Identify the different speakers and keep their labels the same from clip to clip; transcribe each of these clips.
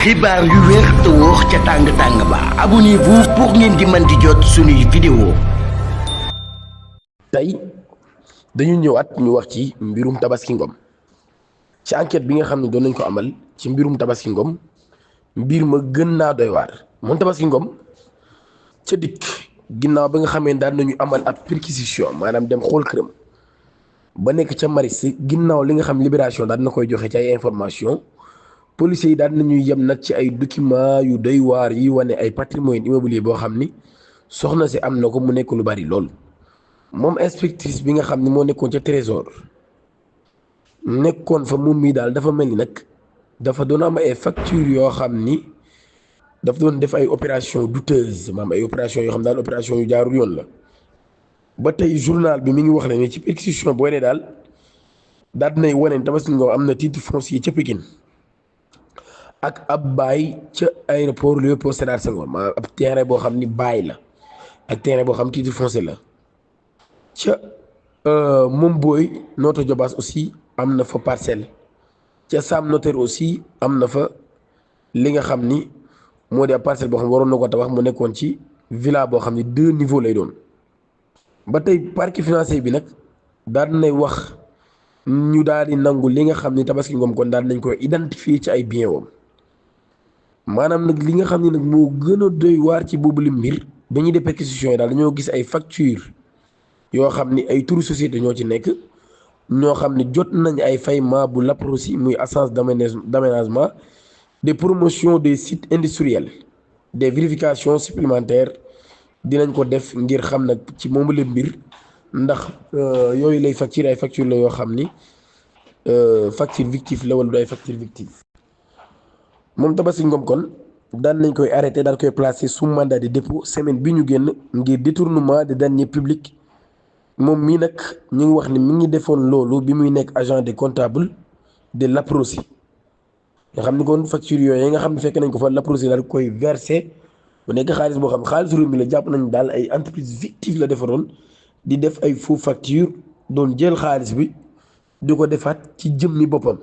Speaker 1: xibaar yu wér te wóor ca tàng-tàng ba abonnez-vous pour ngeen di mën di jot suñuy vidéo.
Speaker 2: tey dañu ñëwaat ñu wax ci mbirum Tabaski Ngom ci enquête bi nga xam ne doon nañ ko amal ci mbirum Tabaski Ngom mbir ma gën naa doy waar moom Tabaski Ngom ca dikk ginnaaw ba nga xamee daan nañu amal ab perquisition maanaam dem xool këram ba nekk ca Maris ginnaaw li nga xam Libération daan na koy joxe ci ay information policiers yi daan nañuy yem nag ci ay documents yu doy waar yi wane ay patrimoine immobilier boo xam ni soxna si am na ko mu nekk lu bari lool. moom inspectrice bi nga xam ne moo nekkoon ca trésor nekkoon fa moom mii daal dafa mel ni nag dafa doon am ay facture yoo xam ni dafa doon def ay opération douteuse maanaam ay opération yoo xam daal opération yu jaarul yoon la ba tey journal bi mi ngi wax ne ci perquisition boo nee daal daal dinay wane Tabaski Ngom am na titre foncier ca Pikine ak ab baay ca aéroport Léopold Sédar Senghor maanaam ab terrain boo xam ni baay la ak terrain boo xam titre foncier la ca moom booy Notto Diobass aussi am na fa parcelle ca Sam Notaire aussi am na fa li nga xam ni moo di ab parcelle boo xam ne waroon na ko tabax mu nekkoon ci villa boo xam ni 2 niveaux lay doon ba tey parquet financier bi nag daal nay wax ñu daal di nangu li nga xam ni Tabaski Ngom kon daal nañ koy identifier ci ay bien wam maanaam nag li nga xam ne nag moo gën a doy waar ci boobu li mbir ba ñuy def perquisition yi daal dañoo gis ay facture yoo xam ni ay turu société ñoo ci nekk ñoo xam ni jot nañ ay faiement bu l'APROSI muy agence d'aménagement des promotions des sites industriels des vérifications supplémentaires dinañ ko def ngir xam nag ci moomu la mbir ndax yooyu lay facture ay facture la yoo xam ni facture fictive la wala du ay facture fictive moom Tabaski Ngom kon daan nañ koy arrêté daan koy placé sous mandat de dépôt semaine bi ñu génn ngir détournement de deniers publics moom mii nag ñu ngi wax ni mi ngi defoon loolu bi muy nekk agent de comptable de l'APROSI nga xam ni kon facture yooyu nga xam ne fekk nañ ko fa l'APROSI daal koy versé bu nekk xaalis boo xam xaalis réew mi la jàpp nañ daal ay entreprise fictive la defaroon di def ay faux facture doon jël xaalis bi di ko defaat ci jëmmi boppam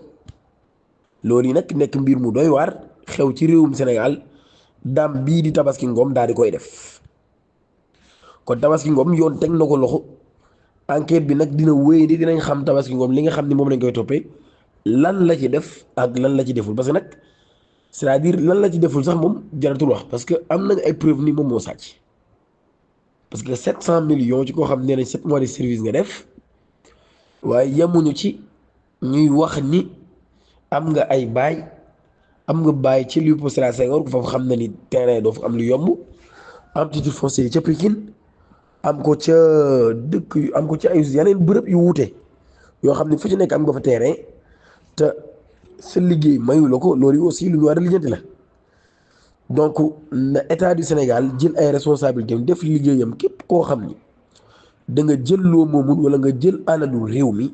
Speaker 2: loolu yi nag nekk mbir mu doy waar xew ci réewum Sénégal daam bii di Tabaski Ngom daal di koy def kon Tabaski Ngom yoon teg na ko loxo enquête bi nag dina wéy di dinañ xam Tabaski Ngom li nga xam ni moom lañ koy toppee lan la ci def ak lan la ci deful parce que nag c'est-à-dire lan la ci deful sax moom jaratul wax parce que am nañ ay preuve ni moom moo sàcc parce que 700 millions ci koo xam ne nañ 7 mois de service nga def waaye yemuñu ci ñuy wax ni am nga ay baay am nga baay ci Léopold Sédar Senghor ku foofu xam na ni terrain doo fa am lu yomb am titre foncier ca Pikine am ko ca dëkk am ko ci ay yeneen bërëb yu wuute yoo xam ne fu ci nekk am nga fa terrain te sa liggéey mayu la ko loolu aussi lu ñu war a lijjanti la donc na état du Sénégal jël ay responsabilités def liggéeyam képp koo xam ni da nga jël loo moomul wala nga jël alalu réew mi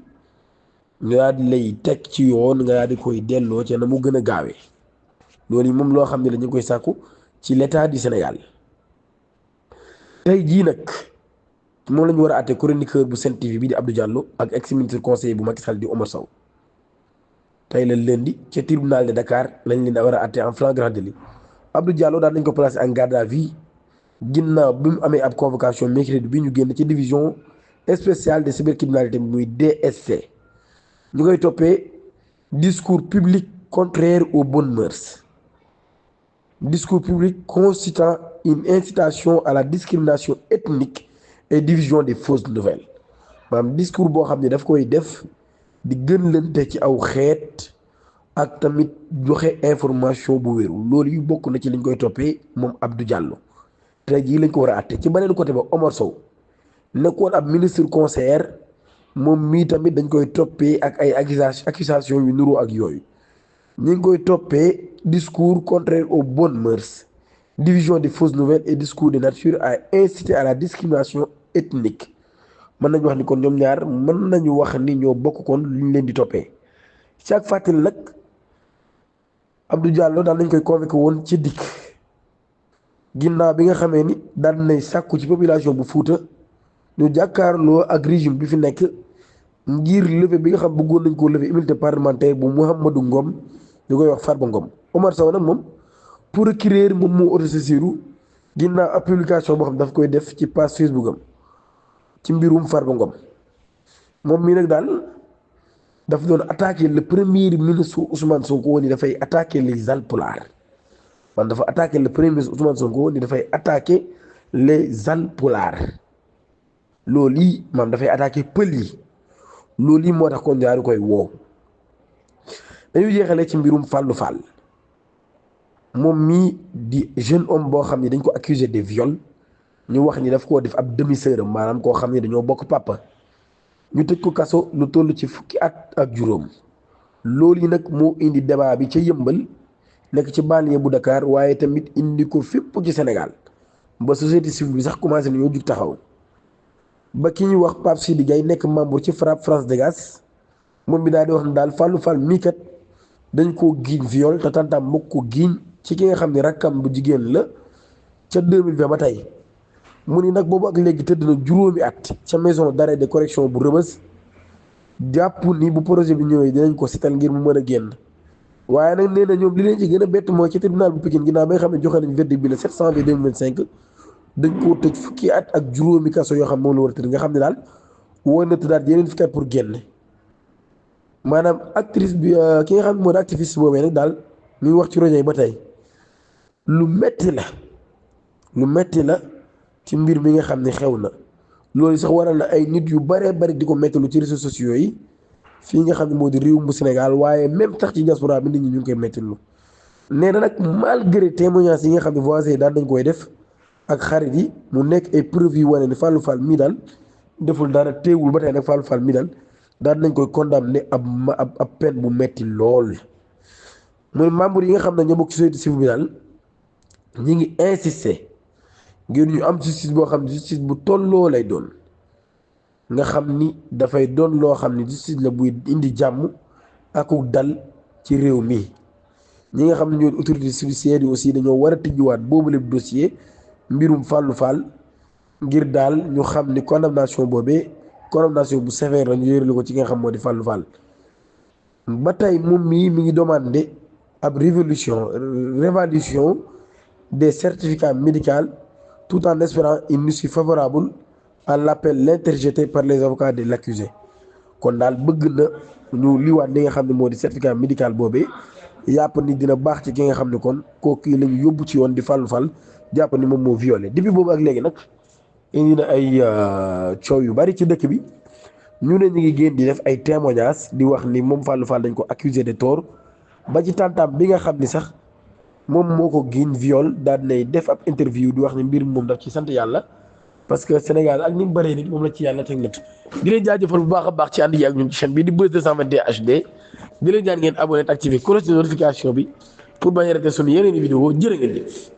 Speaker 2: nga daal di lay teg ci yoon nga daal di koy delloo ca na mu gën a gaawee loolu yi moom loo xam ne la ñu koy sàkku ci l'état du Sénégal tey jii nag moom la ñu war a àtte chroniqueur bu Sen TV bi di Abdou Diallo ak ex ministre conseiller bu Macky Sall di Oumar Sow tey la lundi ca tribunal de Dakar lañ leen war a àtte en flagrant délit Abdou Diallo daal nañ ko placé en garde à vue ginnaaw bi mu amee ab convocation mercredi bi ñu génn ci division spéciale de cybercriminalité muy DSC ñu koy toppee discours public contraire aux bonnes mœurs discours public constituant une incitation à la discrimination ethnique et division des fausses nouvelles maanaam discours boo xam ne daf koy def di gën lante ci aw xeet ak tamit joxe information bu wéru loolu yu bokk na ci liñ koy toppee moom Abdou Diallo tey jii lañ ko war a àtte ci beneen côté ba Omar Sow nekkoon ab ministre conseiller moom mii tamit dañ koy toppee ak ay accusation yu nuru ak yooyu ñu ngi koy toppee discours contraire aux bonnes mœurs division des fausses nouvelles et discours de nature à inciter à la discrimination ethnique mën nañu wax ni kon ñoom ñaar mën nañu wax ni ñoo bokk kon lu ñu leen di toppee chaque fàttali nag Abdou Diallo daal nañ koy convoqué woon ci dikk ginnaaw bi nga xamee ni daan nay sàkku ci population bu Fuuta ñu jàkkaarloo ak régime bi fi nekk ngir lever bi nga xam bëggoon nañ koo lever immunité parlementaire bu Mouhamadou Ngom ñu koy wax Farba Ngom. Omar Sow nag moom procureur moom moo autosaisiru ginnaaw ab publication boo xam daf koy def ci page Facebook am ci mbirum Farba Ngom moom mii nag daal dafa doon attaquer le premier ministre Ousmane Sonko ni dafay attaquer les Alpulaar man dafa attaquer le premier ministre Ousmane Sonko ni dafay attaquer les Alpulaar loolu yi maam dafay attaquer pël yi loolu yi moo tax kon ñaari koy woo dañu jeexalee ci mbirum Fallou Fall moom mii di jeune homme boo xam ni dañ ko accusé de viol ñu wax ni daf koo def ab demi-sœur am maanaam koo xam ni dañoo bokk papa ñu tëj ko kaso lu toll ci fukki at ak juróom loolu yi nag moo indi débat bi ca Yëmbal nekk ci banlieue bu Dakar waaye tamit indi ko fépp ci Sénégal ba société civile bi sax commencé nañoo jug taxaw ba ki ñuy wax Pape Sidi Gaye nekk membre ci FRAPP France Dégage moom bi daal di wax ne daal Fallou Fall mii kat dañ koo giiñ viol te tantam mbokk ko giiñ ci ki nga xam ne rakkam bu jigéen la ca 2020 ba tey mu ni nag boobu ak léegi tëdd na juróomi at ca maison d'arrêt de correction bu Rebeuss jàpp ni bu projet bi ñëwee dinañ ko setal ngir mu mën a génn waaye nag nee na ñoom li leen ci gën a bett mooy ci tribunal bu Pikine ginnaaw ba nga xam ne joxe nañ verdict bi le 7 janvier 2025 dañ koo tëj fukki at ak juróomi kaso yoo xam moom la war a tëdd nga xam ne daal woo na tëddaat yeneen fukki at pour génn maanaam actrice bi ki nga xam ne moo di activiste boobee nag daal mi ngi wax ci rajo yi ba tey lu metti la ci mbir mi nga xam ne xew na loolu sax waral na ay nit yu bare bari di ko mettalu ci réseaux sociaux yi fii nga xam ne moo di réew mu Sénégal waaye même tax ci diaspora bi nit ñi ñu ngi koy mettalu nee na nag malgré témoignage yi nga xam ne voisins yi daal dañ koy def ak xarit yi mu nekk ay preuve yu wane ni Fallou Fall mii daal deful dara teewul ba tey nag Fallou Fall mii daal daal nañ koy condamné ab peine bu metti lool mooy membre yi nga xam ne ñoo bokk ci société civile bi daal ñi ngi insister ngir ñu am justice boo xam ne justice bu tolloo lay doon nga xam ni dafay doon loo xam ne justice la buy indi jàmm akuk dal ci réew mi ñi nga xam ne ñoo autorité judiciaire yi aussi dañoo war a tijjiwaat boobu lépp dossier mbirum Fallou Fall ngir daal ñu xam ni condamnation boobee condamnation bu sévère la ñu yërelu ko ci nga xam moo di Fallou Fall ba tey moom mii mi ngi demandé ab révolution des certificats médicaux tout en espérant une issue favorable à l'appel interjeté par les avocats de l'accusé kon daal bëgg na ñu liwaat li nga xam ne moo di certificat médical boobee yàpp ni dina baax ci ki nga xam ne kon kooku la ñu yóbbu ci yoon di Fallou Fall jàpp ni moom moo violé depuis boobu ak léegi nag indi na ay coow yu bari ci dëkk bi ñu ne ñu ngi génn di def ay témoignages di wax ni moom Fallou Fall dañ ko accusé de tort ba ci tantam bi nga xam ni sax moom moo ko giiñ viol daal nay def ab interview di wax ni mbir moom daf ci sant yàlla parce que Sénégal ak ni mu bëree nit moom la ci yàlla teg nit di leen jaajëfal bu baax a baax ci ànd yi ak ñun ci chaîne bi di Buzz 221 HD di leen ñaan ngeen abonné activé cloche de notification bi pour bañ a rater sunu yeneen i vidéo jërë ngeen jëf